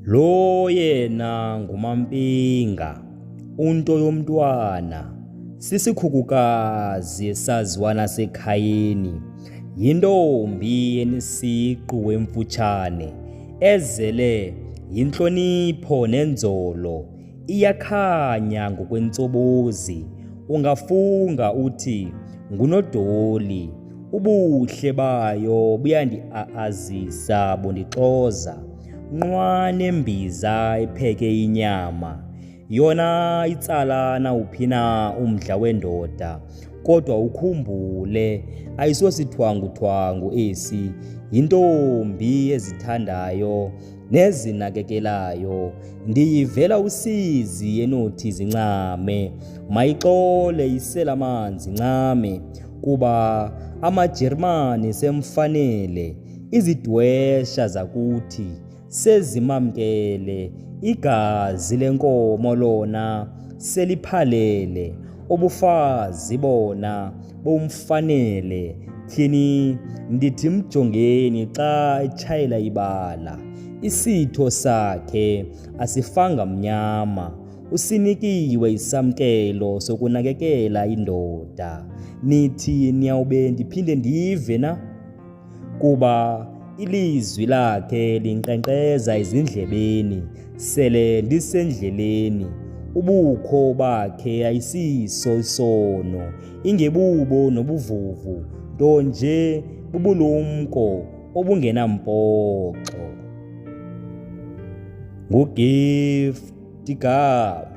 Lo yena nguMampinga, unto yomntwana, sisikhukukazi esaziwa nasekhayeni, yintombi enisiqu wemfutshane, ezele yintlonipho nenzolo, iyakhanya ngokwentsobozi, ungafunga uthi ngunodoli. Ubuhle bayo buyandiaazisa bundixoza. Nqwa nembiza epheke inyama. Yona itsala nawuphi na umdla wendoda, kodwa ukhumbule ayisosithwanguthwangu esi, yintombi ezithandayo nezinakekelayo. Ndiyivela usizi enothi zincame, mayixole isela amanzi ncame, kuba amaJermani semfanele, izidwesha zakuthi sezimamkele, igazi lenkomo lona seliphalele, ubufazi bona bumfanele. Tyhini, ndithi mjongeni xa etshayela ibala, isitho sakhe asifanga mnyama, usinikiwe isamkelo sokunakekela indoda. Nithi niyawube ndiphinde ndive na? Kuba ilizwi lakhe linkqenkqeza ezindlebeni, sele ndisendleleni. Ubukho bakhe ayisiso isono, ingebubo nobuvuvu, nto nje bubulumko obungenampoxo. NguGift Gama.